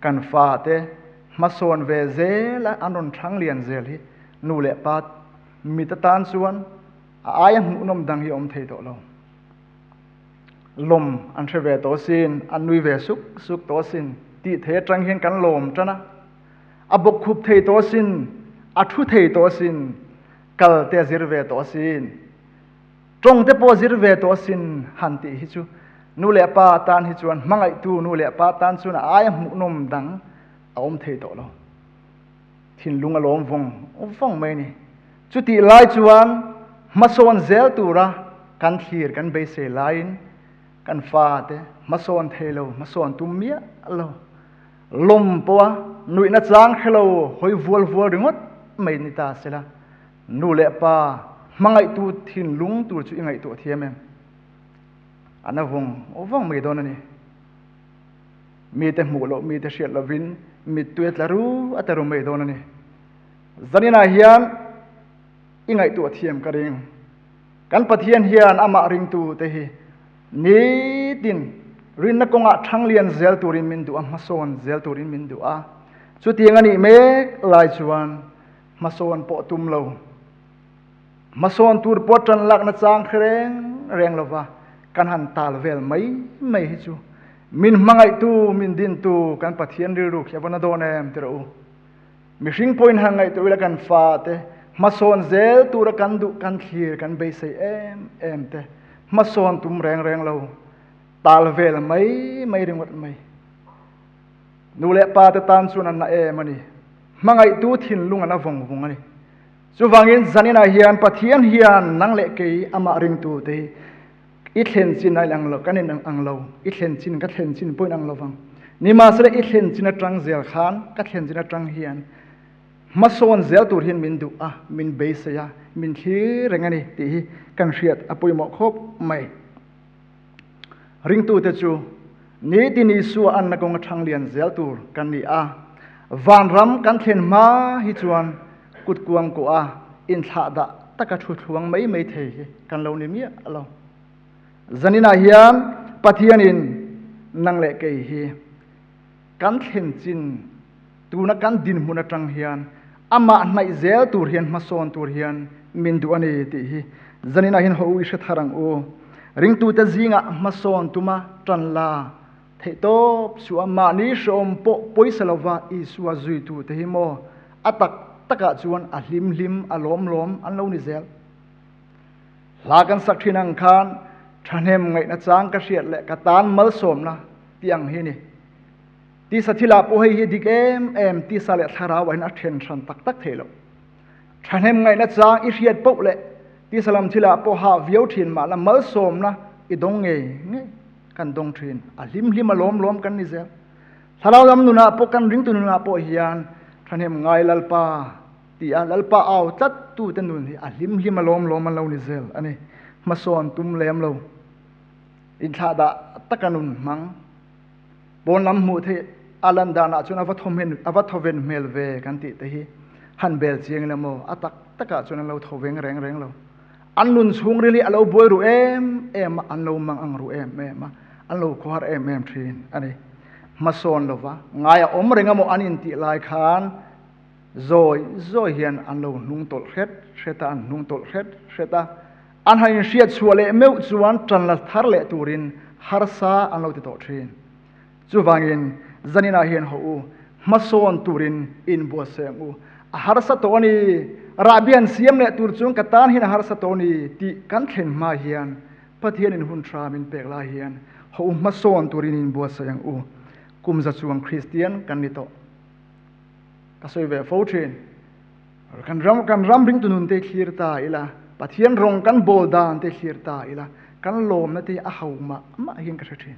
Kan fate hmasawn ve zel a an rawn thang lian zel hi nu leh pa mit atan chuan a aia hmuhnawm dang hi a awm thei tawh lo. Lawm an hre ve tawh sin, an nui ve suk suk tawh sin tih thei atang hian kan lawm tan a. A bawkkhup thei tawh sin, a thu thei tawh sin, kal te a zir ve tawh sin. Tawng te pawh zir ve tawh sin han tih hi chu nu leh pa tan hi chuan hmangaihtu nu leh pa tan chuan a aia hmuhnawm dang a awm thei tawh lo. Thinlung a lawm vawng vawng mai a ni. Chutih lai chuan hmasawn zel tura kan thlir kan beisei laiin kan fate hmasawn thei lo, hmasawn tum miah lo, lawm pawha nuihna chang hre lo hawi vual vual ringawt mai ni ta sela. Nu leh pa hmangaihtu thinlung tur chu i ngaihtuah thiam em? A na vawng vawng mai dawn a ni. Mite hmuh loh, mite hriat lovin mittui a tla ru a tla ru mai dawn a ni. Zaninah hian i ngaihtuah thiam ka ring. Kan Pathian hian amah ringtu te hi nitin rinna kawngah thanglian zel turin min duh a, hmasawn zel turin min duh a. Chutiang a nih mek lai chuan Hmasawn pawh tum lo. Hmasawn tur pawh tan lakna chang hre reng reng lova kan han tal vel mai mai hi chu min hmangaihtu, min dintu kan Pathian rilru khi a va na dawn em ti rawh u. Mihring pawhin han ngaihtuah ila kan fate hmasawn zel tura kan duh, kan thlir, kan beisei em em te hmasawn tum reng reng lo tal vel mai mai ringawt mai. Nu leh pa te tan chuan an na em a ni. Hmangaihtu thinlung an a vawng vawng a ni. Chuvangin zaninah hian Pathian hian nang leh kei amah ringtu te hi i thlen chin a inang lo, kan inang ang lo, i thlen chin ka thlen chin pawh inang lovang. Nimahsela i thlen chin atang zel khan ka thlen chin atang hian hmasawn zel tur hian min duh a, min beisei a, min thlir reng a ni tih hi kan hriat a pawimawh khawp mai. Ringtute chu nitin Isua anna kawnga ṭhang lian zel tur kan ni a. Vanram kan thlen hma hi chuan kutkuang kawh a inthlahdah taka thu thluang mai mai thei hi kan lo ni miah lo. Zaninah hian Pathianin nang leh kei hi kan thlen chin tuna kan dinhmun aṭang hian amah hnaih zel tur hian hmasawn tur hian min duh a ni tih hi zaninah hian haw u i hre thar ang u. Ringtute zingah hmasawn tuma ṭan la theihtawp suh a, mahni hrehawm pawh pawisa lova Isua zuitute hi maw a tak takah chuan a hlim hlim a lawm lawm an lo ni zel. Hla kan sak ṭhin ang khan ṭhahnem ngaihna chang ka hriat leh ka tan malsawmna tih ang hi ni. Tisa thilah pawh hei hi dik em em, tisa leh thlarau ah hian a then hran tak tak thei lo. Thahnem ngaihna chang i hriat poh leh tisa lam thilah pawh hah viau thin mah la malsawmna i dawng ngei ngei kan dawng thin. A hlim hlim a lawm lawm kan ni zel. Thlarau lam nunah pawh kan ringtu nunah pawh hian thahnem ngai Lalpa ti a Lalpa au tlat tu te nun hi a hlim hlim a lawm lawm an lo ni zel a ni. Hmasawn tum lem lo. Inthlahdah taka nun hmang. Pawn lam hmuh theih a lan danah chuan a va thawmhen a va thawven hmel ve kan tih te hi han bel chiang ila maw a tak takah chuan an lo thawveng reng reng lo. An nun chhungril hi a lo buai ru em em a, an lo mang ang ru em em a, an lo khawhar em em thin a ni. Hmasawn lova ngai a awm reng emaw an intih lai khan zawi zawi hian an lo hnung tawlh hret hret a, an hnung tawlh hret hret a. An han inhriat chhuah leh meuh chuan ṭan la thar leh turin harsa an lo ti tawh ṭhin. Chuvangin, zaninah hian haw u, hmasawn turin inbuatsaih ang u. A harsa tawh a ni, rahbi han siam leh tur chuan ka tan hian a harsa tawh a ni tih kan thlen hma hian Pathianin hun ṭha min pek lai hian haw u, hmasawn turin inbuatsaih ang u. Kum za chuang Kristian kan ni tawh. Ka sawi ve fo ṭhin. Kan ram kan ram ringtu nun te thlir ta ila, Pathian rawng kan bawl dan te thlir ta ila, kan lawmna te a ho mah mah hian ka hre thin.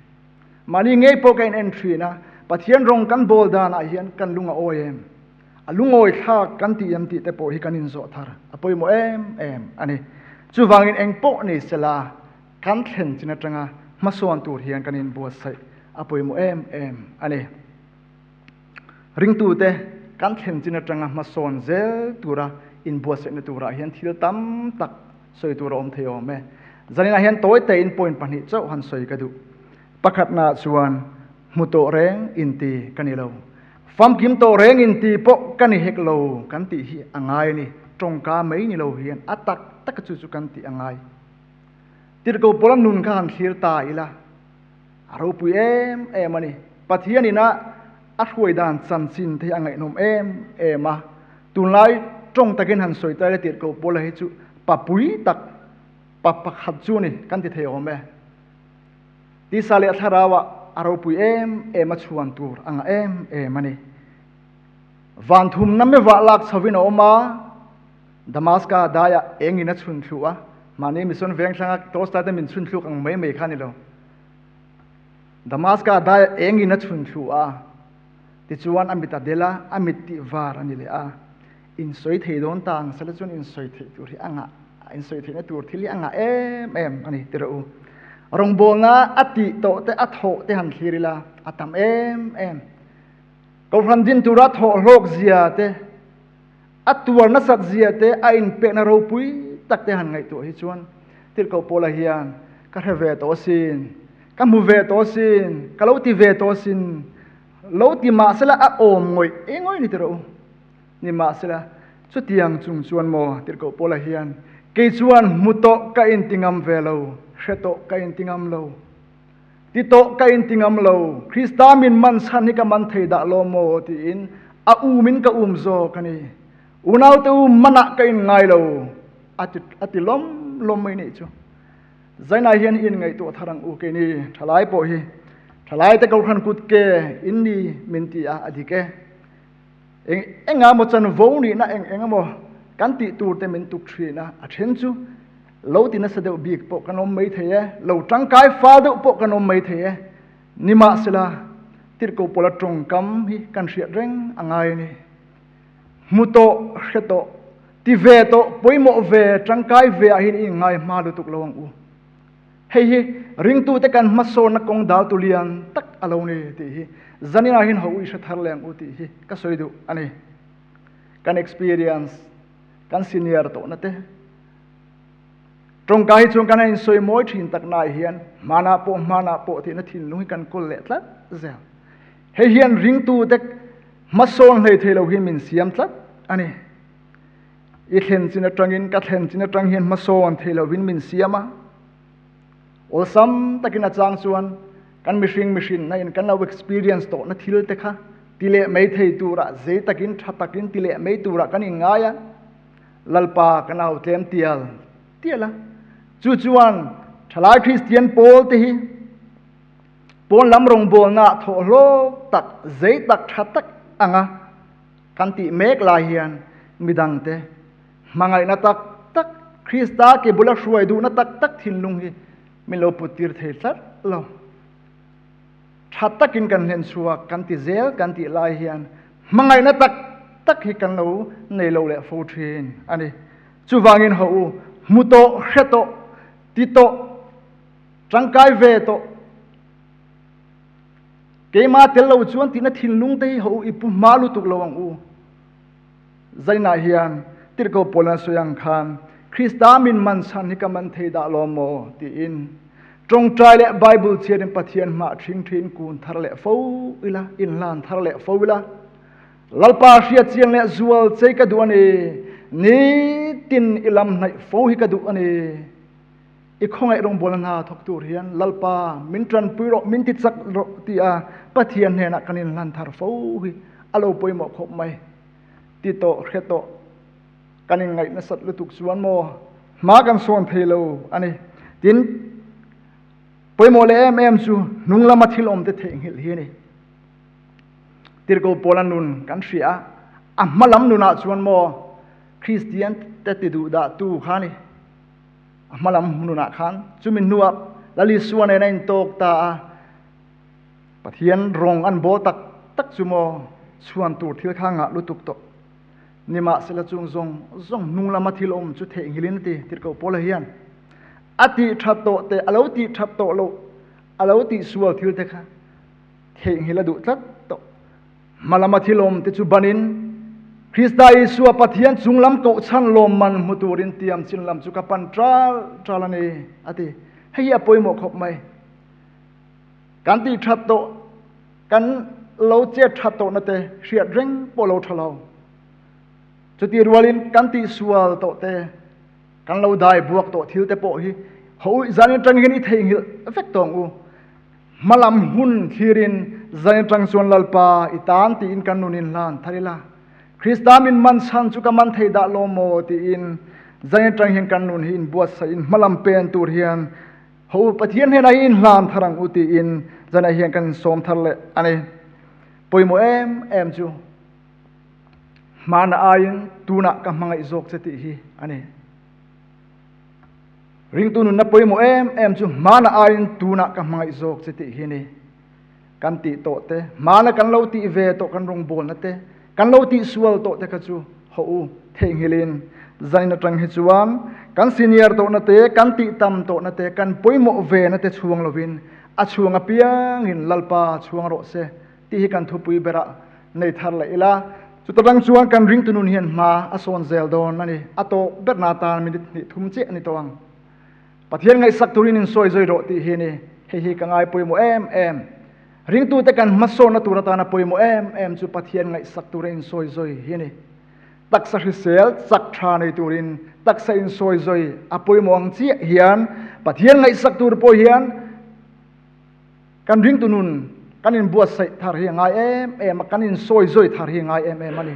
Mahni ngei pawh ka in en thin a, Pathian rawng kan bawl danah hian kan lung a awi em? A lungawi thlak kan tih em tih te pawh hi kan inzawh thar a pawimawh em em a ni. Chuvangin eng pawh ni sela kan thlen chin atanga hmasawn tur hian kan inbuatsaih a pawimawh em em a ni. Ringtute kan thlen chin atanga hmasawn zel tura inbuatsaihna turah hian thil tam tak sawi tur a awm thei awm e. Zaninah hian tawi tein point pahnih chauh han sawi ka duh. Pakhatnaah chuan hmu tawh reng inti ka ni lo. Famkim tawh reng in ti pawh ka ni hek lo kan tih hi a ngai a ni. Tawngka mai ni lo hian a tak tak chu chu kan tih a ngai. Tirhkoh pawla nun kha han thlir ta ila a ropui em em a ni. Pathian ina a hruai dan chanchin te hi a ngaihnawm em em a. Tunlai tawng takin han sawi ta ila tirhkoh pawla hi chu papui tak pa pakhat chu ni kan ti thei awm e. Tisa leh thlarauah a ropui em em a chhuan tur a ngah em em a ni. Van thumna mevah lak chhovin a awm a, Damaska daiah engin a chhun thlu a, mahni mission veng thlanga Tolstoy te min chhun thluk ang mai mai kha ni lo. Damaska daiah engin a chhun thlu a, tichuan a mit a del a, a mit tih var a ni leh a. In sawi thei dawn ta ang sela chuan in sawi theih tur hi a ngah, in sawi theihna tur thil hi a ngah em em a ni ti rawh u. Rawngbawlna a tih tawh te a thawh te han thlir ila a tam em em. Kohhran din tura thawh hlawk zia te, a tuar nasat zia te, a inpekna ropui tak te han ngaihtuah hi chuan Tirhkoh Paula hian ka hre ve tawh asin, ka hmu ve tawh asin, ka lo ti ve tawh asin, lo ti mahsela a awm ngawih engawih ni ti rawh u. Nimahsela, chutiang chung chuan maw Tirhkoh Paula hian, Kei chuan hmu tawh ka inti ngam ve lo, hre tawh ka inti ngam lo, ti tawh ka inti ngam lo, Krista min man chhan hi ka man thei dah lo maw? tiin a umin ka um zawk a ni. Unaute u manah ka in ngai lo, a ti, a ti lawm lawm mai nih chu. Zainah hian in ngaihtuah thar ang u keini thalai pawh hi. Thalaite kohhran kut ke in ni min ti a, a dik e. Eng enga maw chanvo nihna eng eng emaw kan tih tur te min tuk thin a, a then chu lo ti nasa deuh bik pawh kan awm mai thei e, lo tangkai fal deuh pawh kan awm mai thei e. Nimahsela, Tirhkoh Pawla tawngkam hi kan hriat reng a ngai a ni. Hmu tawh, hre tawh, ti ve tawh, pawimawh ve, tangkai ve ah hian i inngai hma lutuk lo ang u. Hei hi ringtute kan hmasawnna kawng dal tu lian tak a lo ni tih hi zaninah hian ho i hre thar leng u tih hi ka sawi duh a ni. Kan experience, kan senior tawhna te tawngka hi chuan kan han insawi mawi thin tak naah hian hmanah pawh hmanah pawh tihna thinlung hi kan kawl leh tlat zel. Hei hian ringtute hmasawn hlei thei lo hi min siam tlat a ni. I thlen chin atangin ka thlen chin atang hian hmasawn thei lovin min siam a. Awlsam takin a chang chuan kan mihring mihrinna in kan lo experience tawhna thil te kha ti leh mai thei turah zei takin tha takin ti leh mai turah kan inngai a. Lalpa kan au tlem tial tial a. Chu chuan thalai Kristian pawl te hi pawn lam rawngbawlna thawh hlawk tak zei tak tha tak anga Kan tih mek lai hian midangte hmangaihna tak tak, Krista ke bula hruai duhna tak tak thinlung hi min lo put tir thei tlat lo. Tha takin kan hlen chhuak kan ti zel kan tih lai hian hmangaihna tak tak hi kan lo nei lo leh fo thin a ni. Chuvangin haw u, hmu tawh, hre tawh, ti tawh, tangkai ve tawh, Keimah tel lo chuan tihna thinlung te hi ho i pu hma lutuk lo ang u. Zainah hian tirhkoh Paul an sawi ang khan Krista min man chhan hi ka man thei dah lo maw tiin tawngtai leh Bible chhiarin Pathian hmah ṭhing ṭhin kun thar leh fo ila, inhlan thar leh fo ila. Lalpa hriat chiang leh zual chei ka duh a ni, nitin i lam hnaih fo hi ka duh a ni. I khawngaih rawngbawlna hna thawk tur hian Lalpa min tanpui rawh, min ti chak rawh ti a Pathian hnenah kan inhlan thar fo hi a lo pawimawh khawp mai. Ti tawh, hre tawh, kan inngaih nasat lutuk chuan maw hma kan sawn thei lo a ni. Tin, pawimawh leh em em chu hnung lama thil awm te theihnghilh hi a ni. Tirhkoh Paula nun kan hria a, a hma lam nunah chuan maw Kristian te ti duh dah tu kha a ni. A hmalam nunah khan chumi hnuah Lal Isua nen a intawk ta a, Pathian rawng an bawl tak tak chu maw chhuan tur thil kha ngah lutuk tawh. Nimahsela chung zawng zawng hnung lama thil awm chu theihnghilhin a ti Tirhkoh Paula hian a tih that tawh te, a lo tih that tawh loh, a lo tih sual thil te kha theihnghilh a duh tlat tawh. Hmalama thil awm te chu banin Krista Isua Pathian chunglam kohchhan lawmman hmu turin tiam chin lam chu ka pan ṭal ṭal a ni, a ti. Hei hi a pawimawh khawp mai. Kan tih ṭhat tawh, kan lo chet that tawhna te hriat reng pawh lo tha lo. Chuti rualin kan tihsual tawh te, kan lo dai buak tawh thil te pawh hi ho zanin atang hian i theihnghilh vek tawh ang u. Hmalam hun thlirin zanin atang chuan Lalpa i tan tiin kan nun in hlan thar ila. Krista min man chhan chu ka man thei dah lo maw tiin zanin atang hian kan nun hi inbuatsaih in hmalam pen tur hian ho Pathian hnenah hi inhlan thar ang u tiin zanah hian kan insawm thar leh a ni. Pawimawh em em chu hmana aiin tunah ka hmangaih zawk che tih hi a ni. Ringtu nunna pawimawh em em chu hmana aiin tunah ka hmangaih zawk che tih hi a ni. Kan tih tawh te, hmana kan lo tih ve tawh kan rawngbawlna te, kan lo tih sual tawh te kha chu haw u theihnghilhin zanin atang hi chuan kan senior tawhna te, kan tih tam tawhna te, kan pawimawh ve na te chhuang lovin a chhuang apiangin Lalpa chhuang rawh se tih hi kan thupui berah nei thar leh ila. Chuta tang chuan kan ringtu nun hian hma a sawn zel dawn a ni. A tawp berna tan minute hnih thum chiah a ni tawh ang. Pathian ngaihsak turin insawi zui rawh tih hi a ni. Hei hi ka ngai pawimawh em em. Ringtute kan hmasawnna tur atana pawimawh em em chu Pathian ngaihsak tura insawi zui hi a ni. Taksa hrisel chak tha nei turin taksa insawi zui a pawimawh ang chiah hian Pathian ngaihsak tur pawh hian kan ringtu nun kan inbuatsaih thar hi a ngai em em a, kan insawi zui thar hi a ngai em em a ni.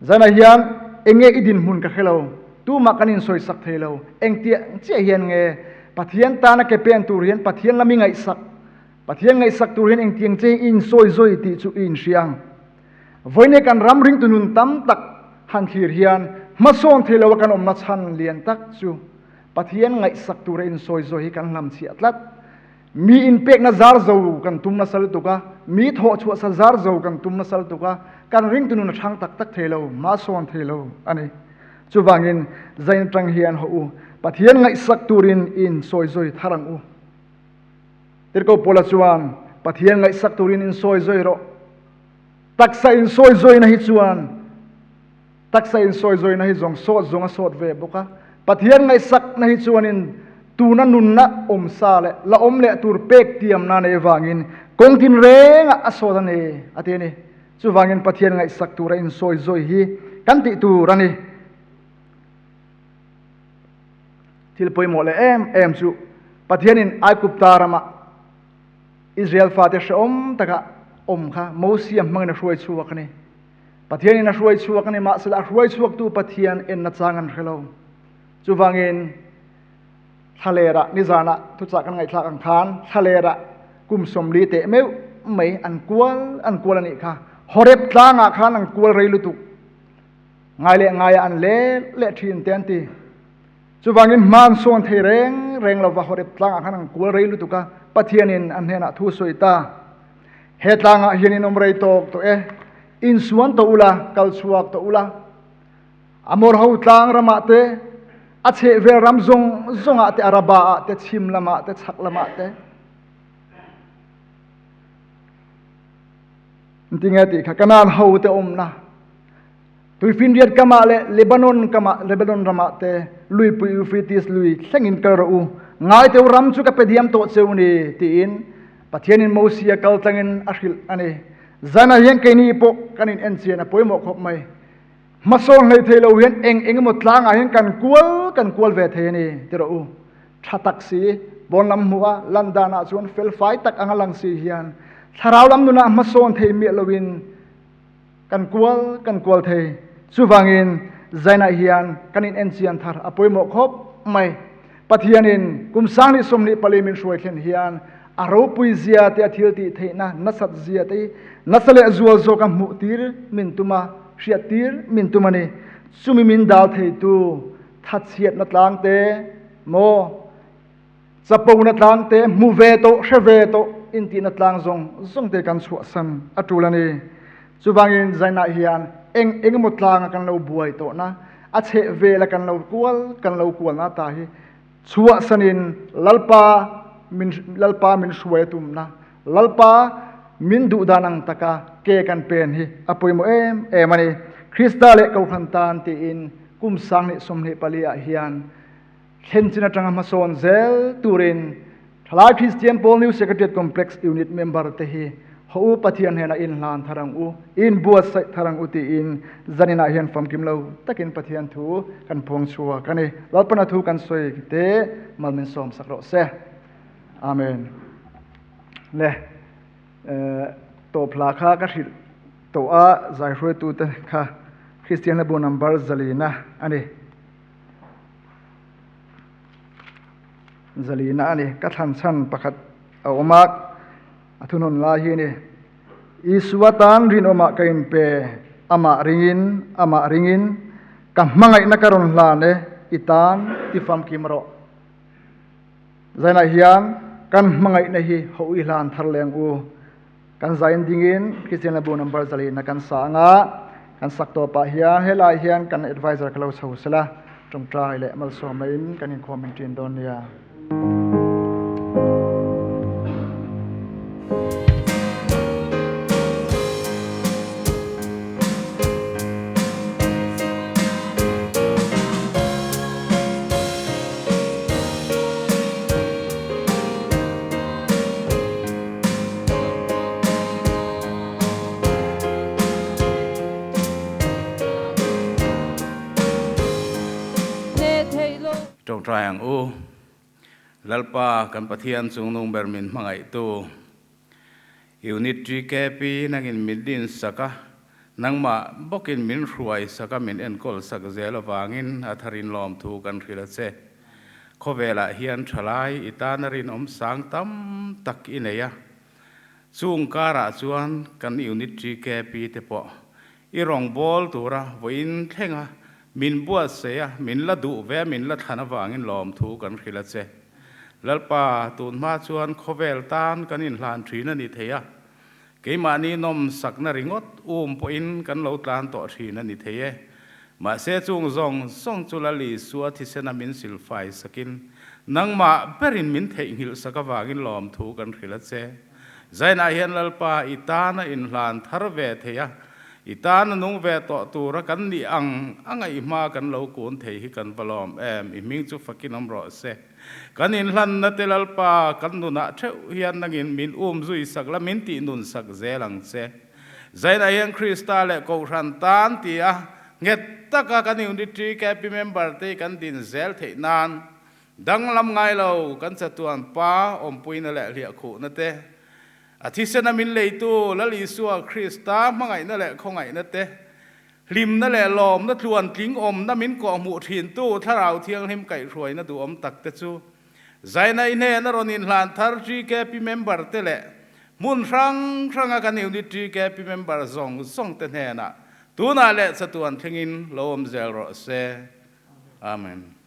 Zanah hian enge i dinhmun ka hre lo, tumah kan insawisak thei lo. Engtiang chiah hian nge Pathian tana ke pen tur hian Pathian lam i ngaihsak, Pathian ngaihsak tur hian engtiang che i insawi zawi tih chu i inhria ang. Vawiin kan ram ringtu nun tam tak han thlir hian hmasawn thei loa kan awmna chhan lian tak chu Pathian ngaihsak tura insawi zawi hi kan hlamchhiah tlat. Mi inpekna zar zo kan tum nasa lutuk a, mi thawh chhuah sa zar zo kan tum nasa lutuk a, kan ringtu nun a chhang tak tak thei lo, hma sawn thei lo a ni. Chuvangin zain atang hian haw u, Pathian ngaihsak turin i insawi zawi thar ang u. Tirhkoh Paula chuan, Pathian ngaihsak turin insawi zawi rawh. Taksa insawi zawina hi chuan Taksa insawizawina hi zawng sawt zawng a sawt ve bawk a, Pathian ngaihsakna hi chuanin tuna nunna awm sa leh la awm leh tur pek tiamna nei avangin kawng tinrengah a sawt a ni, a ti a ni. Chuvangin Pathian ngaihsak tura insawizawi hi kan tih tur a ni. Thil pawimawh leh em em chu Pathianin Aigupta ramah Israel fate hrehawm taka awm kha Mosia hmangin a hruai chhuak a ni. Pathianin a hruai chhuak a ni, mahsela a hruai chhuaktu Pathian enna chang an hre lo. Chuvangin thlalerah nizanah thuchah kan ngaihthlak ang khan thlalerah kum 40 teh meuh mai an kual an kual a nih kha. Horeb tlangah khan an kual rei lutuk. Ngai leh ngaiah an lel leh thin te an ti. Chuvangin hma an sawn thei reng reng lova Horeb tlangah khan an kual rei lutuk a, Pathianin an hnenah thu sawi ta. He tlangah hian in awm rei tawk tawh e, insuan tawh ula, kal chhuak tawh ula. Amor ho tlang ramah te, a chhehvel ram zawng zawngah te, Araba ah te, chhim lamah te, chhak lamah te. Tinge tih kha Kanaan ho te awmna Tuifinriat kamah leh Lebanon kamah, Lebanon ramah te luipui Euphrates lui thlengin kal rawh u, ngai teu ram chu ka pe diam tawh cheu ni, tiin Pathianin Mosia kal tlangin a hrilh a ni. Zanah hian keini pawh kan in enchian a pawimawh khawp mai. Hmasawn hlei thei lo hian eng eng emaw tlangah hian kan kual kan kual ve thei a ni, ti rawh u. Tha tak si, pawn lam hmuh a lan danah chuan felfai tak anga lang si hian thlarau lam nunah hmasawn thei miah loin Kan kual kan kual thei. Chuvangin zainah hian kan in enchian thar a pawimawh khawp mai. Pathianin kum 2024 min hruai thlen hian a ropui zia te a thil tih theihna nasat zia te hi nasa leh zual zawk a hmuh tir min tum a, hriat tir min tum a ni. Chumi min dal theitu thatchhiatna tlang te maw Chapona tlang te, hmu ve tawh, hre ve tawh intihna tlang zawng zawng te kan chhuahsan a tul a ni. Chuvangin zainah hian eng eng emaw tlanga kan lo buai tawhna, a chheh vela kan lo kual kan lo kualna ta hi chhuahsanin Lalpa min Lalpa min hruai a tumna, Lalpa min duh dan ang taka ke kan pen hi a pawimawh em em a ni. Krista leh Kohhran tan tiin kum 2024 ah hian Thlen chin atanga hmasawn zel turin Thalai Kristian Pawl New Secretariat Complex Unit member te hi Hawh u, Pathian hnenah inhlan thar ang u, inbuatsaih thar ang u tiin zaninah hian famkim lo takin Pathian thu kan phuang chhuak a ni. Lalpana thu kan sawi te mal min sawm sak rawh se. Amen. Le, tawp hla kha ka hrilh tawh a, zaihruaitute kha Kristian hlabu number zalina a ni. Zalina a ni. Ka thlan chhan pakhat a awm a, a thunawn lai hi a ni. Isua tan rinawmah ka inpe, amah ringin, amah ringin, ka hmangaihna ka rawn hlan e, i tan ti famkim rawh. Zainah hian kan hmangaihna hi ho i hlan thar leng u. Kan zain dingin Kristian Labu number zalina kan sa anga, kan sak tawpah hian helai hian kan advisor ka lo chho sela, tawngtai leh malsawmna in kan inkhawm in ṭin dawn nia. Tawngtai ang u. Lalpa kan Pathian chungnung ber min hmangaihtu Unit TKP nangin min din sak a, nangmah bawkin min hruai sak a min enkawl sak zel avangin a tharin lawmthu kan hrilh a che. Khawvelah hian thalai i tana rinawm sang tam tak i nei a, chung karah chuan kan Unit TKP te pawh i rawngbâwl tura vawiin thlenga min buatsaih a, min la duh ve a, min la thlan avangin lawmthu kan hrilh a che. Lalpa, tun hma chuan khawvel tan kan inhlan thin a ni thei a, keimahni nawmsakna ringawt um pawhin kan lo tlan tawh thin a ni thei e. Mahse chung zawng zawng chu Lal Isua thisena min silfai sakin, nangmah berin min theihnghilh sak avangin lawmthu kan hrilh a che. Zainah hian Lalpa i tana inhlan thar ve thei a, i tana nung ve tawh tura kan nih ang a ngaihma kan lo kun thei hi kan va lawm em, i hming chu fakin awm rawh se. Kan inhlanna te Lalpa kan nunah theuh hian nangin min um zui sak la, min tih nun sak zel ang che. Zainah hian Krista leh Kohhran tan ti a nghet taka kan Unity KP member te kan din zel theih nan danglam ngai lo kan chatuan Pa awmpuina leh hliahkhuhna te, a thisena min leitu Lal Isua Krista hmangaihna leh khawngaihna te, hlimna leh lawmna tluantling awmna min kawhhmuh thintu Thlarau Thianghlim kaihhruaina duhawm tak te chu Zaina i hnena rawn inhlan thar GKP member te leh hmun hrang hranga kan Unit GKP member zawng zawng te hnenah tunah leh chatuan thlengin lo awm zel rawh se. Amen.